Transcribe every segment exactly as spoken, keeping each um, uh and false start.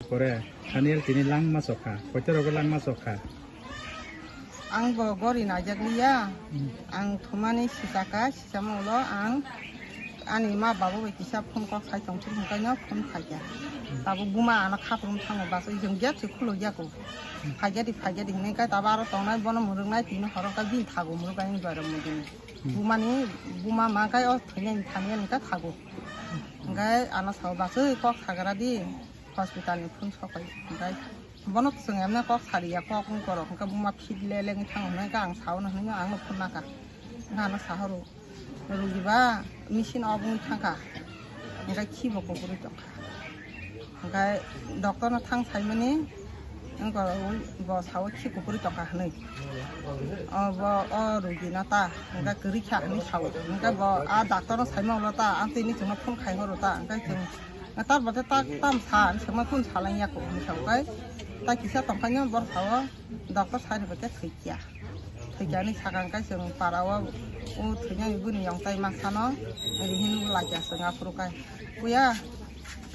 Kore, Daniel tini langma chokha, koito rogo langma chokha. Ang bo gori naijak liya, Hmm. Ang thumani sisaka, sisama ulo ang ani ma babu bai kisa phone kok sai tong thung kaino phone khaikya. Tabuk buma ano khaprum thango bas oi jeng gate se khuluk yaku. Phaikya di, phaikya di hinwi kai tabo aro tongnai bono mwrwknai tini horo kai bini thago mwrwk kai wng dwai rok mwdini. Hmm. Bumani buma ma kai o thwinai thani ani kai thago. Hwnkhe ano sao bas oi kok sagra di. Hospital ni phone sokai, hwnkhe bono chwng emne kok sariya, kok wng korok, hwnkhe buma fit le lengwi thango, hwnkhe ang sao no hwnwi, ang no phone naka, hwnkhe ano sahoro, rugi ba machine off wngwi thangkha, hwnkhe khibo kuphurwi tongkha, hwnkhe doctor no thang saimani, wng korok bo sao khi kuphurwi tongkha hwnwi, o bo o rugi no ta, hwnkhe kwrwi kha hwnwi sao, hwnkhe bo a doctor no saima ulo ta, ang tini chwngno phone khai horo ta, hwnkhe chwng. Tar bade tak tam sa, ang sema kun salai ya ko, ang sa kai. Ta kisa tong kanya bor sao, doctor sai ni bade thikya. Thikya ni sakang kai seng para o, u thikya ni buni yong tai ma sano, rihin la kya seng apru kai. Kuya,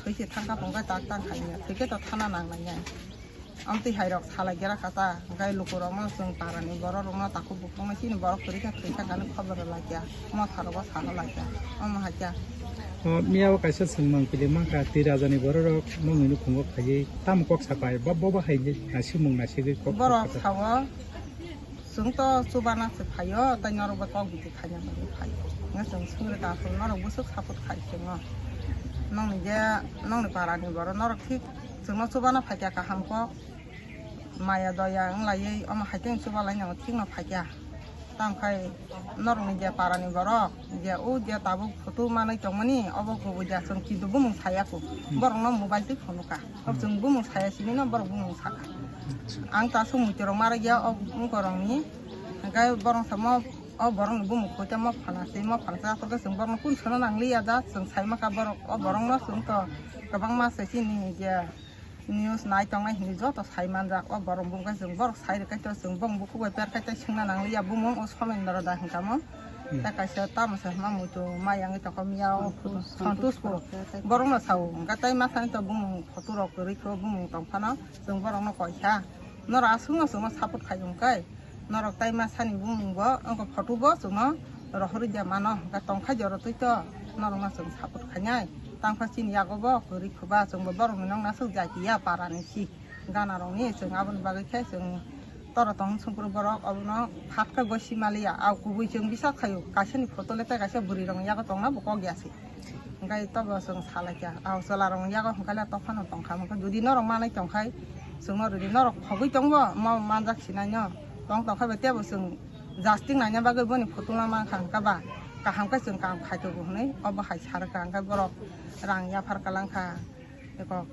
thikya thang ka pong kai tak tang kanya, thikya to thana nang nang ya. Amtwi hai rok salai gera kha ta, hwnkhe lukurokno chwng parani bororokno takhuk bukhukno chini borok kwrwi kha thwi kha kani khobor rwlai kha, motha rogo saha lai kha, omo hai kha. O, miyao kaisa swngmang kilik mankha, twi rajani bororok nokni nukhungo phaiwi tamo kok sapai, bo, bo, bo hai naisingmung naisigwi kok Borok sapai. Sao, chwng to chubana se phaio, tei norok bo kok bidi khaina bagwi phaio. Hwnkhe chwng swngri kaphuru norok bwswk support khai chwngno. Nokni je, nokni parani borok norok thik Chwngno chubana phaikha kaham kok, maya doya wng laiwi, omo hai khe chwng chuba lai nango, thikno phaikha. Tamo khai norokni je parani borok, je o je tabuk photo manwi tongmani, obo kubui da, chwng kintu bumung saya kho. Hmm. Borokno mobile twi phunukha. Hmm. Chwng bumung saya sinino borok bumung sakha. Acha. Ang ta aswk muitu rok ma rwkya o wngkorokni, hwnkhe borok samo o borokni bumung koi tamo phana se, mo phana se, aswk khe chwng borokno kun sono nangliya da, chwng sai mankha borok, o borokno chwng to kwbangma se chini je, News nai tongnai hinwi joto sai manjak. O borok bumung khe chwng borok sai rwkhe to chwng bong bukhuk bai per khai tei swngna nangliya bumung o Somendra da hwnkha mo. Hmm. Tei kaisa tamo se hwnma muitu mai yangwi tongkha miya o Santosh Pur. Borokno sao hwnkha tei ma sani to bumung photo rok kwrwi kho bumung tong phano chwng borokno koi kha. Norok aswkno chwngno support khai wng khe. Norok tai ma sani bumung bo, wngkha photo bo chwngno rohorwi de mano, hwnkhe tongkha jora twi to norokno chwng support khainai. Tangkha chini yago bo kwrwi khuba chwngbo borokni nokna swk jai ya parani si gana rokni chwng aboni bagwi khe chwng toro tong songphuru borok obono phat khe goi si maliya. Au kubui chwng bisa khaio, kaisani photo le tei kaisa bwrwi rokni yago tongna bo kok ya se. Hwnkhe tobo chwng salaikha, ah, chwlarokni yago hwnkhe le tophano tongkha, hwnkhe jodi norok manwi tongkhai, chwngno rwdi, norok khogwi tongbo, mo manjak sinaino, tong tongkha bai teibo chwng jasting naina bagwi boni photo ma mankha, hwnkhe ba kaham khe chwng kaham khaitogo hwnwi obo hai sa rwkha, hwnkhe borok rang yaphar kwlangkha, eko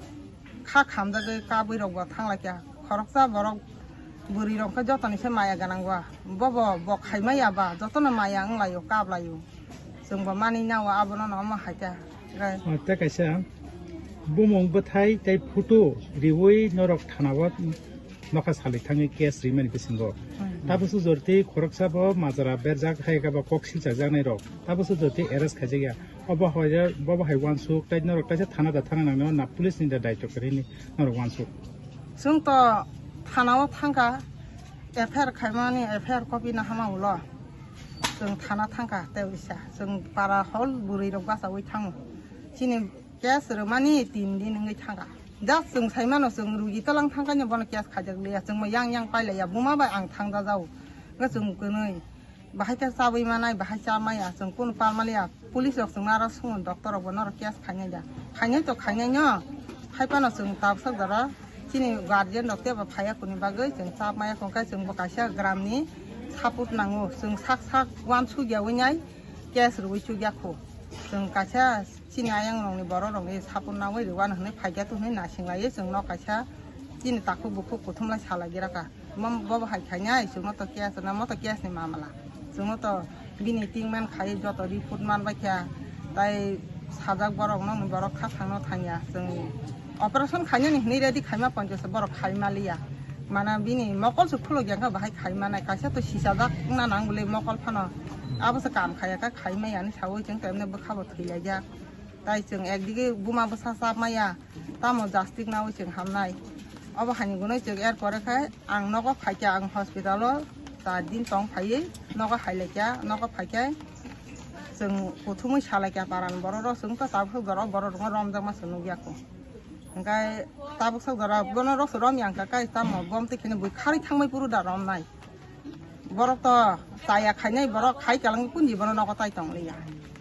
kha khamjagwi kabwi rokbo thanglaikha. Khoroksa borok bwrwi rok khe jotoni se maya gwnang ba. Bobo bo khaimaya ba jotono maya wnglaio, kaplaio. Chwngbo manwi nao abono no omo hai khe. Gai. Ah, tei kaisa bumung bwthai tei photo riwi norok thanao nokha salwi thangwi case rimani bisingo. Hmm. Tabukhe jotoni khoroksa bo majra berjak hai khe bo kok silchakjaknai rok. Tabukhe jotoni arrest khaijakya. Obo hai, bobo hai uansuk, tei norok kaisa thana da thana nangno na police ni da daityo kwrwini norok uansuk. Chwng to thana o thangkha, F I R khaimani, F I R copy na hama ulo. Chwng thana thangkha, tei uisa. Chwng para hol bwrwi rok bachaui thango. Chini case rwmani tin din wngwi thangkha. Just chwng saimano chwng rugi tolang thangkha, bono case khaijak liya. Chwngbo yang yang pailaiya, buma bai ang thangja jao. Hwnkhe chwng kwnwi. Bahai khe chabwi manai, bahai cha maya, chwng kunu pal maliya. Police rok chwngno aro swngo, doctor rok bo norok case khainai da. Khainai to khainai no. Hai phano chwng tabsak jora chini guardian rok teibo phaiya kuni bagwi chwng chap maya, hwnkhe chwng bo kaisa gram ni support nango. Chwng sak sak uansuk ya wi nai case rwui chuk ya kho. Chwng kaisa chini ayang rok ni borok rok ni support nangwi rwano hwnwi phaikya to hwnwi naising laiwi chwng no kaisa chini takhuk bukhuk kuthum lai salai gira kha. Mo-, bobo hai khainai, chwngno to case na, mo to case ni mamala. Chwngno to bini tingman khai joto report man bai kha, tai sajak borok no, borok kha thangno thangya. Chwng operation khainani hinwi ready khaima poncho se borok khai maliya. Mana bini mokol se khuluk ya kha bahai khai manai, kaisa to sisajak na nang bole mokol phano. Abo se kam khaya kha khai maya ni sawi chwng to emne bwkha bo thwi lai ya. Tai chwng ekdige buma bwsa chap maya, tamo jastik nawi chwng hamnai. Obo hani gunoi chwng er pore khai ang nogo phaikha, ang hospital o char din tong phaiwi nogo hailaikha, nogo phaikhai chwng kuthumwi salaikha paran borok rok, chwng to tabuk sok jora borok rokno romjakma chwng nukya kho. Hingkhai tabuk sok jora bono rok se romya wngkha kai, tamo bom twi kheno bui kharwi thangmai phuru da romnai. Borok to chaya khainai, borok khai kalang kundi bono nogo tai tong liya.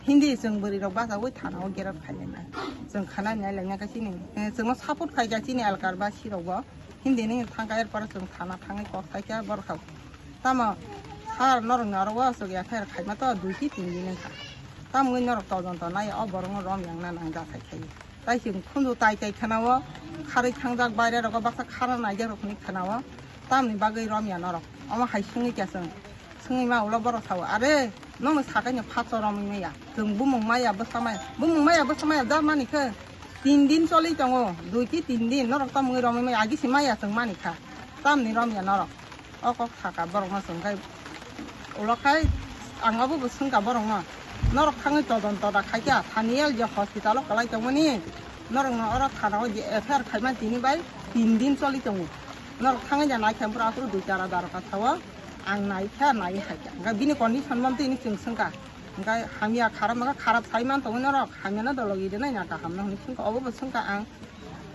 Hindi chwng bwrwi rok bachaui thana o gerot khainai. Chwng khana nai laina kha chini. Eh, chwngno support khaikha chini elkar ba sirok bo. Hindi ni thangkha er pore chwng thana thangwi kok saikha borok rok. Tamo sir norok ni oro o chwk F I R khaima to dui ki tin din wngkha. Tamoni norok todonto nai o borok no rom yang na nang ja sai khai. Tai chwng khunju tai tai khana o kharwi thangjak baire rogo baksa khara naijak rok hinwi khana o. Tamni bagwi romya norok. Omo hai swngwi kya chwng. Swngwi ma ulo borok sao, "Are, nokno sakai no phatso romwi maya. Chwng bumung maya, bwsa maya." Bumung maya, bwsa maya, ja mani khe. Tin din choli tongo, dui ki tin din. Norok tamungwi romwi maya, agi si maya chwng mani kha. Tamni romya norok. O kok saka borokno chwng khe ulo khai ang obo bo swngkha borokno. Norok thangwi todonto da khaikha, Thaniel je hospital o kwlai tongmani. Norokno oro thana o je F I R khaima tini bai tin din choli tongo. Norok thangwi ja naikha, phuru aphuru dui tara daroka sao. Ang naikha, nai haikha. Hwnkhe bini condition bo tini chwng swngkha. Hwnkhe hamya kharap, hwnkhe kharap sai man tongo norok, hamya no dolo ide nai na kaham no hinwi swngkha. Obo bo swngkha ang.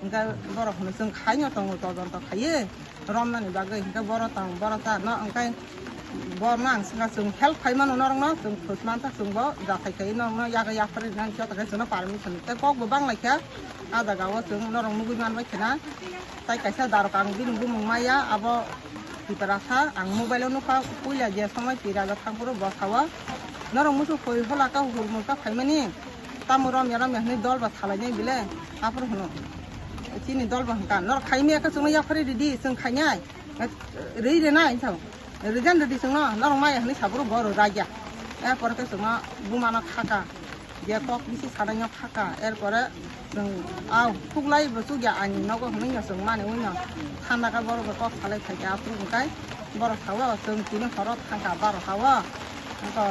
Hwnkhe borok hwnwi chwng khaino tongo, todonto khaiwi romnani bagwi. Hwnkhe borok tong, borok ta no, hwnkhe borokno ang swngkha, chwng help khai mano norokno, chwng thus mantha, chwng bo jathai khaiwi norokno yago yapharwi nang joto khe chwngno permission tei kok bo bang lai kha. A jaga o chwng norok nugwi man bai khena. Tai kaisa darok ang bini bumung maya, abo Tiprasa, ang mobile o nukha, puila je somoi Tiprasa thangphuru bwsao. Norok musu hoi hola ka hurmur ka phaimani, tamo romya romya hinwi dol ba salainai bile, aphuru hwno. Chini dol ba hwnkha, norok khaimaya khe chwngno yaphari ridi, chwng khainai, rwi rwnai, sao. Rwjan rwdi chwngno, norok maya hinwi saphuru bo rwjakya. Erpore khe chwngno bumano khaka. Je kok bisi sanai no khaka, erpore chwng, au, thuklai bo chukya ani nogo hinwi no chwng mani ui no thanda khe borok bo kok salai phaikha, aphuru hwnkhe borok sao chwng tini horo thangkha barota o, to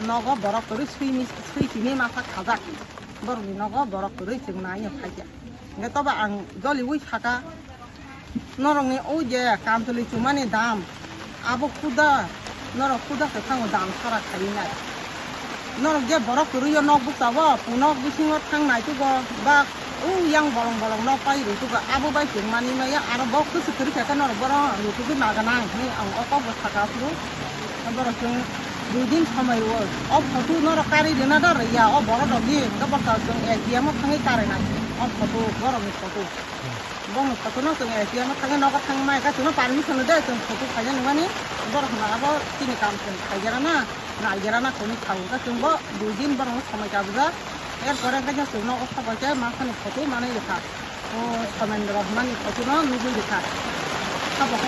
nogo borok kwrwi swi mi, swi tini masa khajak, borokni nogo borok kwrwi chwng nai no phaikha, hwnkhe tobo ang joliui saka. Norokni o je kantuli chumani dam, abo khuda, norok khuda se thango dam sara khainai. Norok je borok kwrwi o nok bwsao, punok bisingo thang naitugo, ba o yang bolong bolong nok pai rwitugo, abo bai chwng mani maya, aro bo kwchwk kwrwi khe norok bono rwtugwi maganang hinwi ang o kok bo saka phuru. Borok chwng dui din somai rwo, o photo norok karwi rwna da rwya, o borok rok di, hwnkhe borok chwng S D M o thangwi karwi nai, o photo, borokni photo. Bongni photo no chwng S D M o thangwi nogo thangwi mai kha, chwngno permission rwdi, chwng photo khaina nungmani. Borok hwnba abo chini kam chwng khaigera na, naigera na hinwi sao. Hwnkhe chwngbo dui din borokno somoi kabujak. Erpore hwnkhe chwng nogo sobai khe masani photo manwi rwkha. O Somendro hwnmani photo no nugwi rwkha. Abo